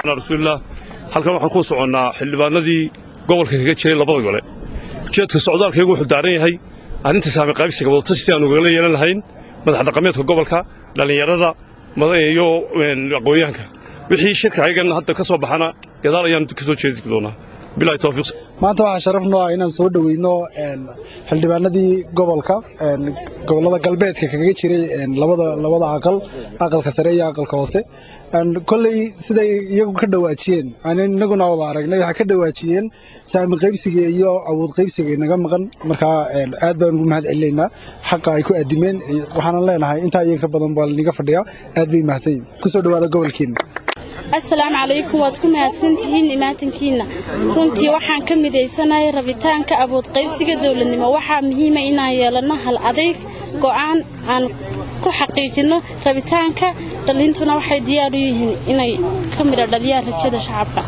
Rasuulilah, halkan waxaan ku soconnaa xildhibaanadii gobolka kaga jiray labada gole. Ujeedka socdaalkaygu wuxuu daaran yahay arrinta saami qaybsiga, wadatashi si aanu ugala yeelan lahayn madax dhaqameedka gobolka, dhallinyarada iyo aqoonyahanka. Wixii shirka ayagan hadda ka soo baxana gadaal ayaan ka soo jeedi doonaa. Bilahi tawfiiq. Maanta waxaa sharaf noo ah inaan soo dhoweyno xildhibaanadii gobolka, gobollada galbeedka kaga jiray labada aqal, aqalka sare iyo aqalka hoose. Kolley siday iyagu ka dhawaajiyeen, inaguna wada aragnay, waxay ka dhawaajiyeen saami qaybsiga iyo awood qaybsiga inaga maqan. Markaa aad baan ugu mahad celinaynaa xaqa ay ku addimeen, waxaanan leenahay intaa iyaga ka badan baa laniga fadhiyaa. Aad bay mahadsan yihin. Kusoo dhawaada gobolkiina. Assalaamu calaykum, waad ku mahadsantihiin imaatankiina. Runtii waxaan ka midaysanahay rabitaanka awood qaybsiga dowladnimo. Waxaa muhiima inaan yeelanno hal adayg go'aan aan ku xaqiijinno rabitaanka. Dhalintuna waxay diyaar u yihiin inay ka midha dhaliyaan rajada shacabka.